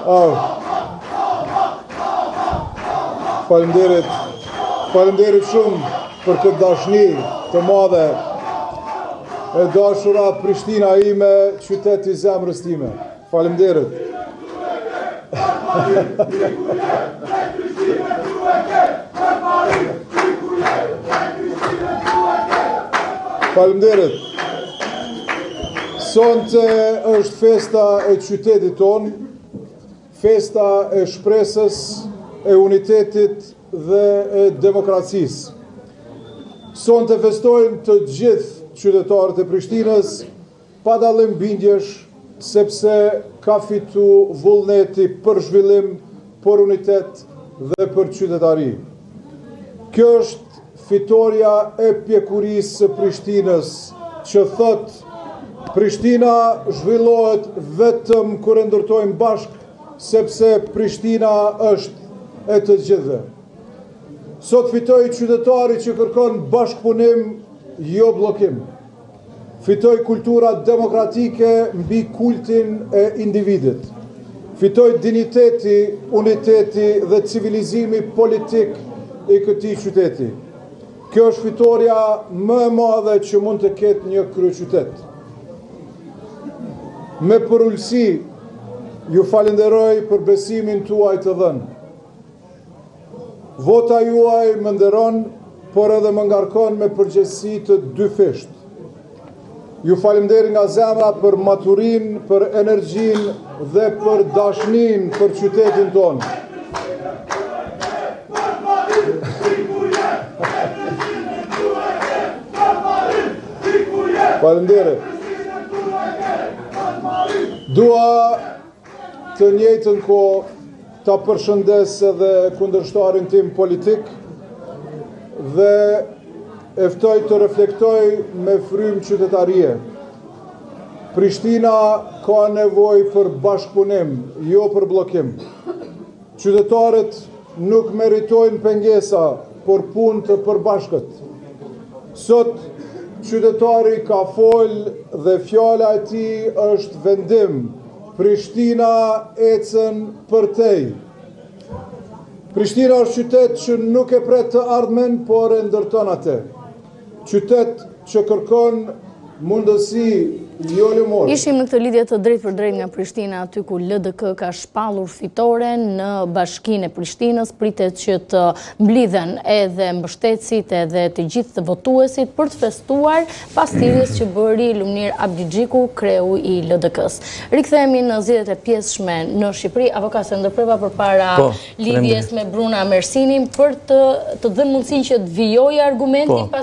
Oh. Faleminderit. Faleminderit shumë për këtë dashni të madhe. E dashura Prishtina ime, qytet i zemrës time. Faleminderit. Faleminderit. Sonte është festa e qytetit tonë, festa e shpresës, e unitetit dhe e demokracisë. Sonte festojnë të gjithë qytetarët e Prishtinës, Pa dallim bindjesh, sepse ka fitu vullneti për zhvillim, për unitet dhe për qytetari. Kjo është fitorja e pjekurisë së Prishtinës, që thotë Prishtina zhvillohet vetëm kur e ndërtojmë bashkë, sepse Prishtina është e të gjithëve. Sot fitoi qytetari që kërkon bashkëpunim, jo bllokim. Fitoi kultura demokratike mbi kultin e individit. Fitoi dinjiteti, uniteti dhe civilizimi politik i këtij qyteti. Kjo është fitorja më e madhe që mund të ketë një kryeqytet. Me përulësi, ju falënderoj për besimin tuaj të dhënë. Vota juaj më nderon, por edhe më ngarkon me përgjegjësi të dyfishtë. Ju faleminderit nga zemra për maturinë, për energjinë dhe për dashninë për qytetin tonë. Faleminderit. Dua Të njëjtën kohë ta përshëndes edhe kundërshtarin tim politik dhe e ftoj të reflektojë me frymë qytetarie. Prishtina ka nevojë për bashkëpunim, jo për bllokim. Qytetarët nuk meritojnë pengesa, por punë të përbashkët. Sot, qytetari ka fol dhe fjala e tij është vendim. Prishtina ecën përtej. Prishtina është qytet që nuk e pret të ardhmen, por e ndërton atë. Qytet që kërkon mundësi, jo lëmoshë. Ishim në këtë lidhje të drejtpërdrejtë nga Prishtina, aty ku LDK ka shpallur fitoren në bashkinë e Prishtinës, pritet që të mblidhen edhe mbështetësit edhe të gjithë votuesit për të festuar pas thirrjes që bëri Lumir Abdixhiku, kreu i LDK-së. Rikthehemi në zgjedhjet e pjesshme në Shqipëri, avokat se ndërpreva përpara po, lidhjes me Bruna Mersinin për të të dhënë mundësinë që të vijojë argumentin po.